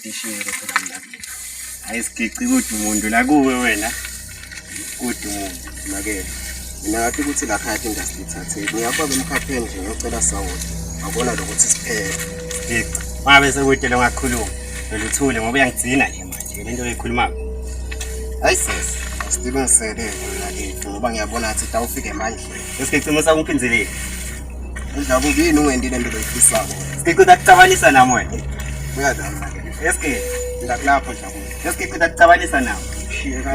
Sitishele phela mnakethu. Hayi sigici kude umuntu la kuwe wena. Kude umuntu makethu. Mina ngathi ukuthi la khaya tinda sithatheki. Ngiyakwazi emkhapheni nje ngiyocela sawoti. Ngabona lokuthi siphele. Sigici. Wabe sekude lo ngakhuluma. Vele uthule ngoba uyangigcina nje manje le nto oyikhulumako. Hayi sesi. Silungiselele mnakethu ngoba ngiyabona ngathi tawufika emandleni. Esigici musa kungiphinzeleli. Udlabuka yini ungendi lento loyifisako? Sigici takucabanisa nami wena. Uyadlala mnakethu. Esigici. Ngakulapho Dlabuka. Esigici takucabanisa nami.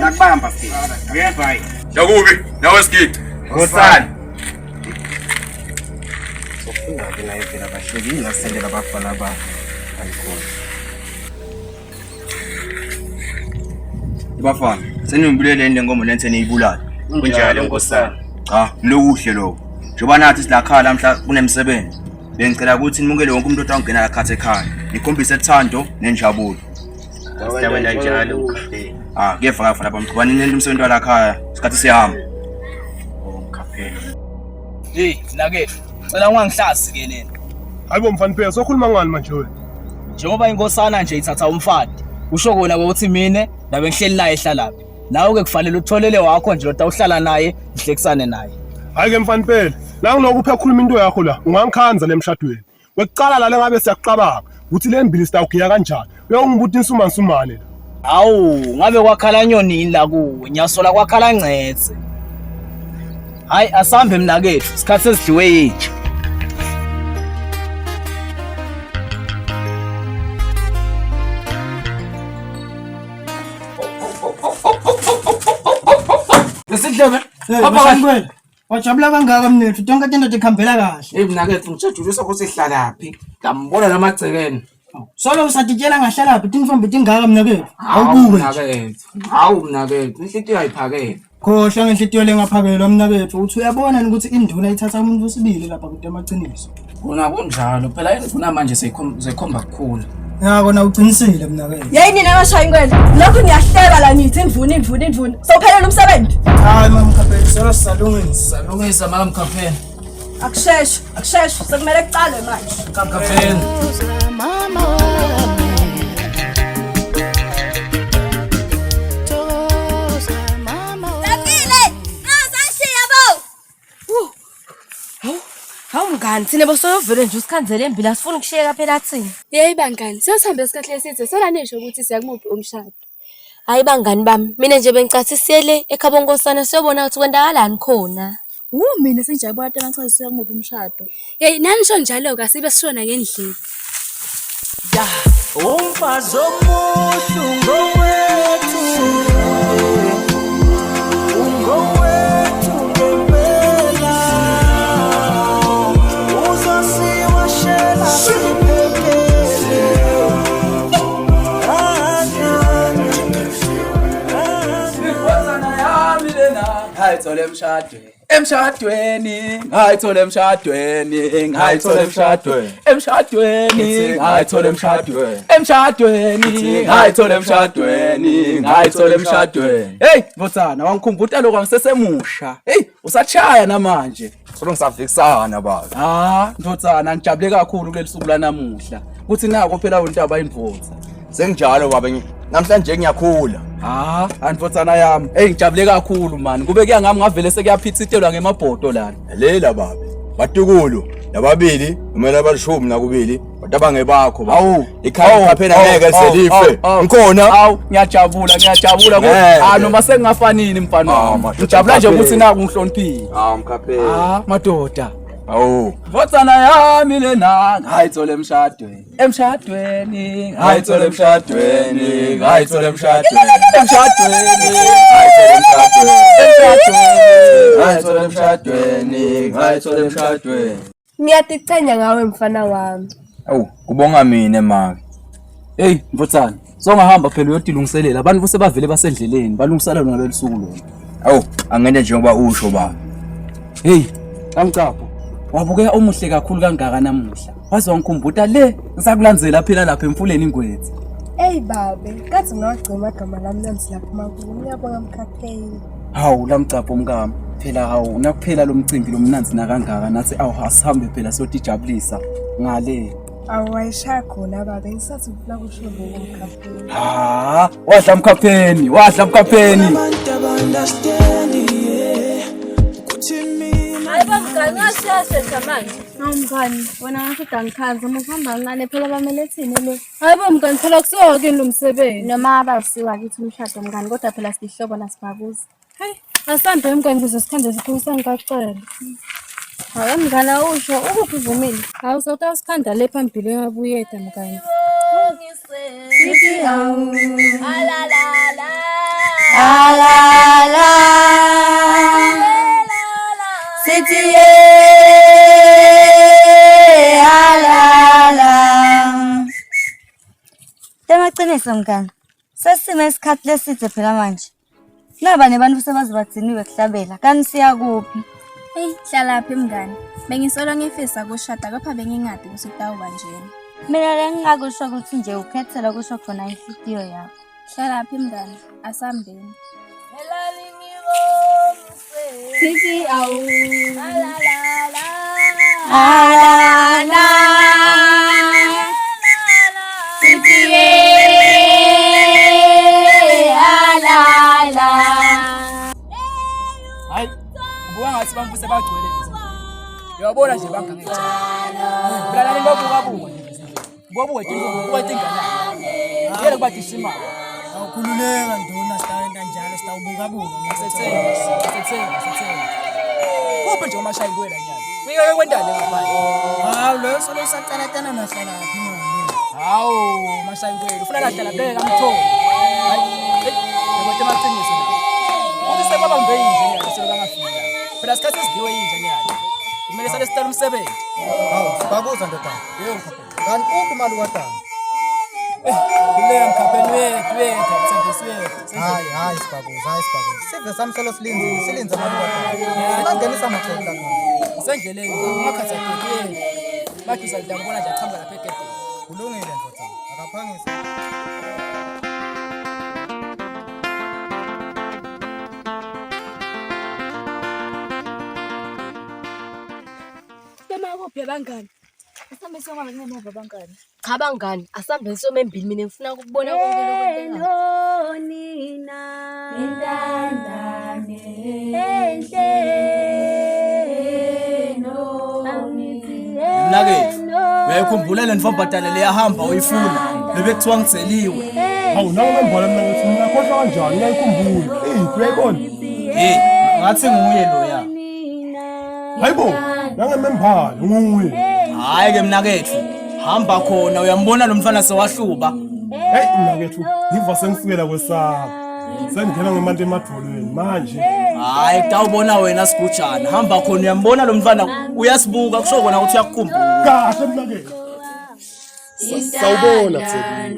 Nakubamba sigici. Uyeva yini? Dlakubi, nawe sigici. Nkosana. Sofunda-ke naye vela bahleli yini asendela abafana ba ayikhona. Bafana, seningibuleleni le nkomo lento eniyibulala. Kunjalo nkosana. Cha, lokuhle lokho. Njengoba nathi silakhala namhla kunemsebenzi. Bengicela ukuthi nimukele wonke umuntu otawungena la khathi ekhaya. Nikhombise uthando nenjabulo. Siyakwenza njalo. Ah, kuyevakala lapha mchubani nento umsebenzi walakhaya. Isikhathi siyahamba. Oh, mkhapheli. Hey, mnakethu, cela ungangihlazi ke lena. Hayibo mfana phela sokhuluma ngani manje wena? Njengoba inkosana nje ithatha umfati, kusho kona ukuthi mina ndabe ngihleli naye ehlalaphi. Nawe ke kufanele utholele wakho nje lota uhlala naye, nihlekisane naye. Hayi ke mfana phela, la ngilokhu ukhuluma into yakho la, ungangikhanza lemshadweni. Kwekuqala la ngabe siyakucabanga ukuthi le mbili sitawugiya kanjani. Uyongibuta insumansumane la. Hawu, ngabe kwakhala nyonini la kuwe? Ngiyasola kwakhala ncetse. Hayi asambe mnakethu, isikhathi sesidliwe yinja. Lesidlebe. Hamba kahle. Wajabula kangaka mnethu, tonke tinto tikhambela kahle. Hey mnakethu ngijabulisa ukuthi ihlalaphi. Ngambona lamagcekeni. Solo usatitshela ngahlalaphi tinfombi tingaka mnakethu. Awubuke nje. Mnakethu. Hawu mnakethu, inhlitiyo ayiphakele. Khohlwa ngenhlitiyo lengaphakelwa mnakethu, uthi uyabona yini ukuthi induna ithatha umuntu wesibili lapha kude amaqiniso. Kona kunjalo, phela induna manje seyikhomba kukhulu. Ya kona uqinisile mnakethu. Yeyi nina abashaya inkwele, lokhu niyahleba la nithi indvuna indvuna indvuna. Sewuphelele umsebenzi? Hayi mamkhapheli, solo sisalungisa. Salungisa mamkhapheli. Akusheshe, akusheshe, sekumele kucalwe manje. Mamkhapheli. Mama wami Thokoza mama wami Dakile, azashiya bo. Hawu, hawu mngani, thina bosoyovele nje usikhanzele embili asifuni ukushiyeka phela thina. Yeyi bangani, sesihambe isikhathi eside sela nisho ukuthi siya kumuphi umshado. Hhayi bangani bami, mina nje bengicathi siye le ekhabo nkosana siyobona ukuthi kwenzakalani khona. Wu mina sengijabulela ukuthi amachaza siya kumuphi umshado. Yeyi nanisho njalo-ke asibe sishona ngendlela. Umfazi omuhle ungowethu Ungowethu ngempela Uzosiwashela siphekele Inkozana yami lena ngayithola emshadweni. Emshadweni ngayithola emshadweni ngayithola emshadweni. Emshadweni ngayithola emshadweni. Emshadweni ngayithola emshadweni ngayithola emshadweni. Hey mfotsana wangikhumbuta lokho ngisesemusha. Hey usachaya namanje. Solo ngisavikisana baba. Ah ndodzana ngijabule kakhulu kuleli suku lanamuhla. Kuthi nako phela untaba indvodza. Senginjalo baba namhlanje ngiyakhula. Ah, andvodzana yami. Hey ngijabule kakhulu man. Kube kuya ngami ngavele sekuyaphithitelwa ngemabhodo lana. Lela baba. Batukulu lababili noma labalishumi nakubili kodwa bangebakho baba. Awu, Ikhaya iphela ngeke selife. Ngikhona. Awu, ngiyajabula, ngiyajabula ko. Ngeke. Ah noma sengingafanini mfana Ah, wami. madoda, Ngijabula nje ukuthi mkhapheli. naku ngihloniphile. Ah, mkhapheli. Ah, madoda. Awu. Ndvodzana yami lena ngayithola emshadweni. Emshadweni, ngayithola emshadweni, ngayithola emshadweni. Emshadweni, ngayithola emshadweni. Emshadweni, ngayithola emshadweni, ngayithola emshadweni. Ngiyatichenya ngawe mfana wami. Awu, kubonga mina make. Hey, mfothana, songahamba phela uyotilungiselela. Abantu bose bavele basendleleni, balungisela lona lolu suku lona. Awu, angene njengoba usho baba. Hey, kamcapho. Wabukeka omuhle kakhulu kangaka namuhla. Waze wangikhumbuta le, ngisakulandzela phela lapha emfuleni ingwetsi. Eyi babe, kathi ngawagcina amagama lami nansi lapho makubo. Ngiyabonga mkhapheli. Hawu lamcapho mkami. Phela hawu nakuphela lo mcimbi lomnanzi nakangaka nathi awu asihambe phela siyotijabulisa ngale. Awu wayishaya khona baba, ngisathi ngifuna kusho lokho mkhapheni. Ha, wadla mkhapheni, wadla mkhapheni. Hayi bamngani uyasheshesha manje. Hawu mngani, wena ngathi udangikhanza uma uhamba kancane phela bamele thini le. Hayi bo mngani phela kusiwa kini lo msebenzi. Noma abawusiwa kithi umshado mngani kodwa phela sihlobo nasibhakuzi. Hayi, asambe mngani kuze sikhande siphikisane kacele. Hayi mngani awusho ukuphi uvumile? Hawu sawutawusikhanda le phambili engabuyeda mngani. Sithi awu. Alala. Sithi ye alala. Emaqiniso mngani. Sesime isikhathi leside phela manje. Naba nebantu sebaze bagciniwe kuhlabela. Kanti siya kuphi? Eyi, hlalaphi mngani. Bengisolo ngifisa kushada kepha bengingadi ukuthi kutawuba njena. Mina le ngingakusho ukuthi nje ukhethela kusho khona inhliziyo yakho. Hlalaphi mngani, asambeni. Sithi awu. Alala. Sithi ye alala. Hayi, ubuka ngathi bamfuse bagcwele nje. Uyabona nje bangangejana. Phela nani babuka buka nje. Bobuka tintombi, buka tingane. Yena kuba dishimala. Awukhululeka nduna sitawenta njalo sitawubukabuka. Sethemba, sethemba, sethemba. Kuphi nje umashayi kuwela nyalo? Uyeke kwendale ngaphandle. Hawu loyo solo usacalatana nahlalaphi manje. Hawu, mashayi kwela. Ufuna kahlala bheka mtholo. Hayi, hey, yabo emaqiniso la. Uthi sebabambe inje nyalo selokangafika. Phela isikhathi esidliwe inje nyalo. Kumele sale sicela umsebenzi. Hawu, sibakuza ndodana. Yebo mkhapeni. Kanti uphi malukatana? Kuleya mkhapeni wethu wethu, Mthembisi wethu. Hayi, hayi sibakuza, hayi sibakuza. Sive sami solo silinzile, silinze malukatana. Singangenisa amagxeki la khona. Usendleleni, ungakhathazeki. Baduza ngiyambona nje aqhamuka lapha egedeni. Kulungile ndodana, akaphangise. Sema kuphi bangani? Asambe siyoma ngemuva bangani. Cha bangani, asambe siyoma embili mina ngifuna ukubona konke lokwenzekayo. Nina intandane enhle Mnakethu, uyayikhumbula le ntombazane leyahamba uyifuna bebekuthiwa ngitseliwe. Hawu nawe ngembala mina ngithi mina khohlwa kanjani uyayikhumbula. Eh, uyayibona? Hey, ngathi nguye loya. Hayibo, nangemembala nguye. Hayi ke mnakethu, hamba khona uyambona lo mfana sewahluba. Hey mnakethu, ngiva sengifikela kwesaba. Sengingena ngemanti emadvolweni manje. Hayi kutawubona wena sigujana. Hamba khona uyambona lo mfana uyasibuka kusho kona ukuthi uyakukhumbula. Kahle mnakethu. Sawubona Theli.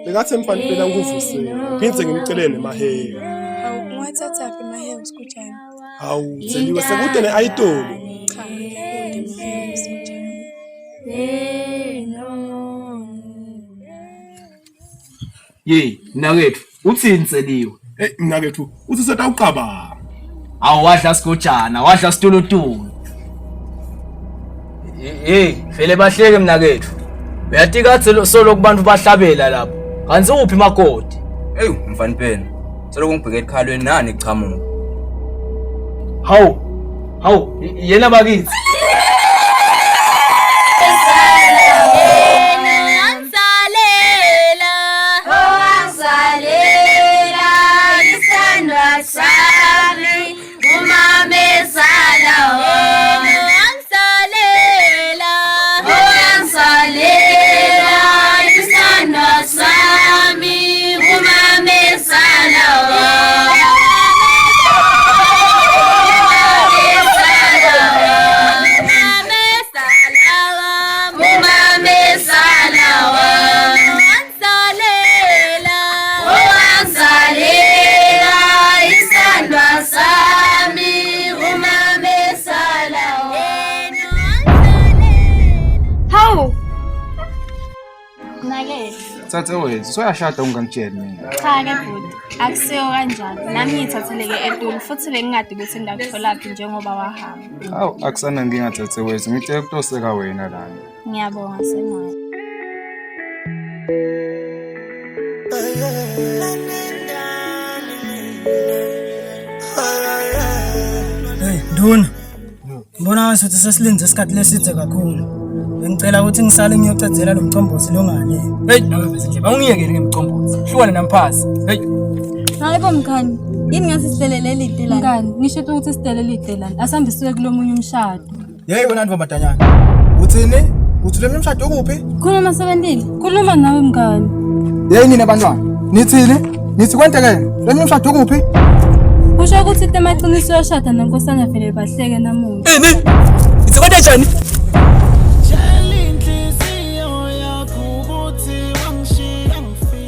Bekathi mfana phela ngikuvusele. Ngiphinde ngimcelele nemahewu. Hawu, ungathathaphi mahewu Sigujana? Hawu, Theliwe sekude ne-ayitolo. Cha, ngikude mahewu Sigujana. Ye, mnakethu, uthini Tseliwe? Hey mnakethu, uthi setawuqabanga. Awu wadla sigojana, wadla situlutulu. Hey, vele bahleke mnakethu. Uyathi kadze solo kubantu bahlabela lapho. Kanti uphi makoti? Eyi mfana phela. Selokhu ngibheke ekhalweni nani kuchamuka. Hawu. Hawu, yena bakithi. Wangisalela, wangisalela, isithandwa sami, umamezala wami. Wangisalela, wangisalela, isithandwa sami, umamezala wami. Umamezala wami. Thathe wethu, soyashada ungangitsheli mina. Cha ke bhuti, akusiyo kanjalo. Nami ngithatheleke etulu futhi bengingadi ukuthi ngingakutholaphi njengoba wahamba. Hawu, akusana nkinga thathe wethu, ngithe kutoseka wena lana. Ngiyabonga Sengwayo. Hey, Nduna. Ngibona ngathi sesilinze isikhathi leside kakhulu. Bengicela ukuthi ngisale ngiyocedzela lo mcombothi lo ngale. Hey, nawe vese nje awungiyekele ngemcombothi. Hlukane namphasi. Hey. Hayi bo mkhani, yini ngathi sihlelele lide lana? Mngani, ngisho ukuthi sihlelele lide lana. Asambe siye kulomunye umshado. Yeyi wena ntombazanyana. Uthini? Uthi lo mshado ukuphi? Khuluma sebentile. Khuluma nawe mngani. Yeyi nina bantwana. Nithini? Nithi kwentekeni? Lo mshado ukuphi? Kusho ukuthi temaqiniso uyashada nenkosana vele bahleke namuhla. Ini? Ithi kwente njani?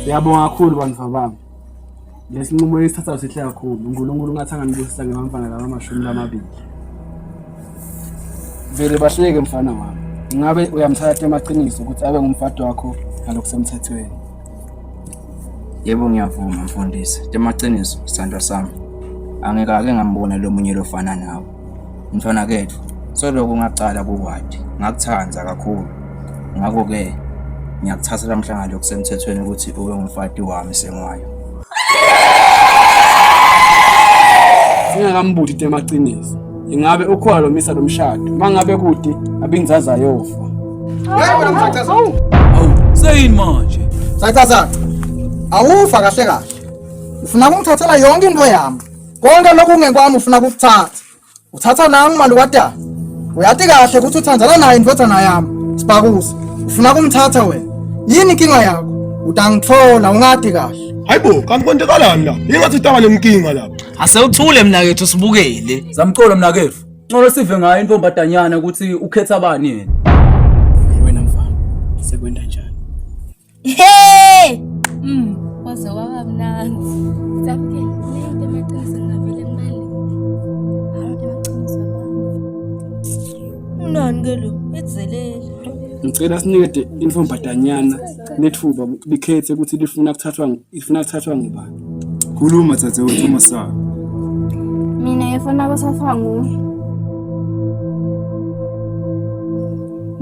Siyabonga kakhulu bantu bami. Lesinqumo esithatha sihle kakhulu. uNkulunkulu ngathi anganibusisa ngemamfana lama 20. Vele bahleke mfana wami. Ingabe uyamthatha emaqiniso ukuthi abe ngumfati wakho ngalokusemthethweni? Yebo ngiyavuma mfundisi. Temaqiniso sithandwa sami. Angikake ngambona lo munye lofana nawe. Mntwana kethu, soloko ngaqala kukwadi, ngakuthanda kakhulu. Ngakho-ke ngiyakuthatha lamhla ngalokusemthethweni ukuthi ube ngumfati wami sengwayo. Singakambuthi temaqiniso. Ingabe ukhona lo misa lomshado? Mangabe kude abingizaza yofa. Awu, seyini manje? Sacasaca. Awufa kahle kahle. Ufuna ukungithathela yonke into yami. Konke lokhu kungekwami ufuna ukukuthatha. Uthatha nangu malukatana. Uyati kahle ukuthi uthandana naye indodana yami. Sibakuze. Ufuna kumthatha wena. Yini inkinga yakho? Utangithola ungadi kahle. Hayibo, kanti kwentekalani la? Ingathi utaba nenkinga lapha. Asewuthule mnakethu sibukele. Zamcolo mnakethu. Ngcono sive ngayo intombadanyana ukuthi ukhetha bani yena. Wena mfana, sekwenda njani? Hey! Waze waba mnandi. Samke, lento emaqiniso ngavele ngibale. Hayi emaqiniso Unani ke lo? Edzelele. Ngicela sinikede intombadanyana nethuba likhethe ukuthi lifuna kuthathwa ifuna kuthathwa ngubani. Khuluma thathe wethu umasaka. Mina ngifuna kuthathwa nguwe.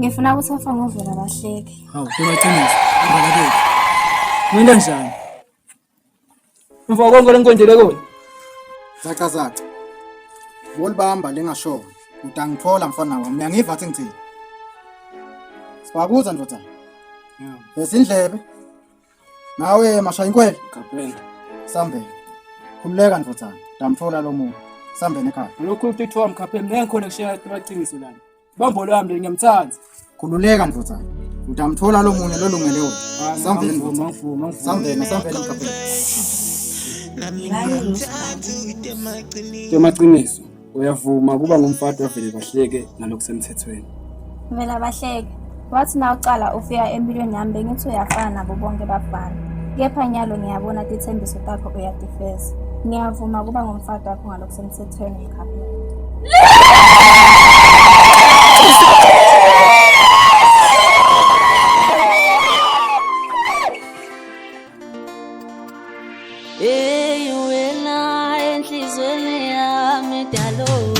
Ngifuna kuthathwa nguvela bahleke. Hawu, kumaqiniso. Ngibona kethu. Wena njani? Mfo konke lenkonjele kona. Zaca zaca. Wolibamba lingashona. Utangithola mfana wami. Uyangiva athi ngithini? Sibakuza ndodana. Veza indlebe. Nawe mashaya inkwele. Kapela. Sambeni. Khululeka ndodana. Ndamthola lo muntu. Sambeni ekhaya. Lokhu kuthiwa mkhapheni ngeke ngikhona kushiya amaqiniso lana. Bambo lwami le ngiyamthanda. Khululeka ndodana. Utamthola lo munye lolungele wena. Sambeni ndodana. Ngivuma, ngivuma. Sambeni, sambeni mkhapheni. Temaqiniso, uyavuma kuba ngumfati wavele bahleke ngalokusemthethweni. Vela bahleke. Wathi nawucala ufika empilweni yami bengithi uyafana nabo bonke bafana. Kepha nyalo ngiyabona tithembiso takho uyatifeza. Ngiyavuma kuba ngumfati wakho ngalokusemthethweni mkhapheni. Hey wena enhlizweni yami dalo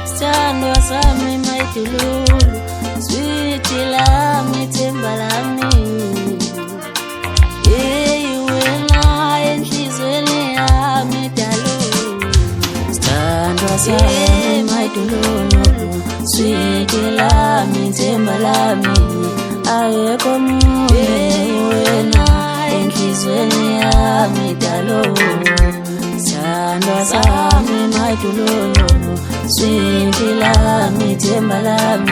Sithandwa sami mayidululu Sweet lami themba lami Hey wena enhlizweni yami dalo Sithandwa sami mayidululu Sweet lami themba lami Ayekho munye wena enhlizweni yami dalo Sithandwa sami mayidululu Sweet lami themba lami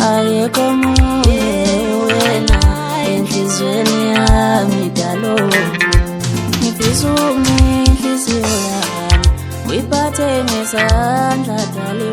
Ayekho munye wena enhlizweni yami dalo Ngifisa ukunika inhliziyo yami Uyiphathe ngesandla dalo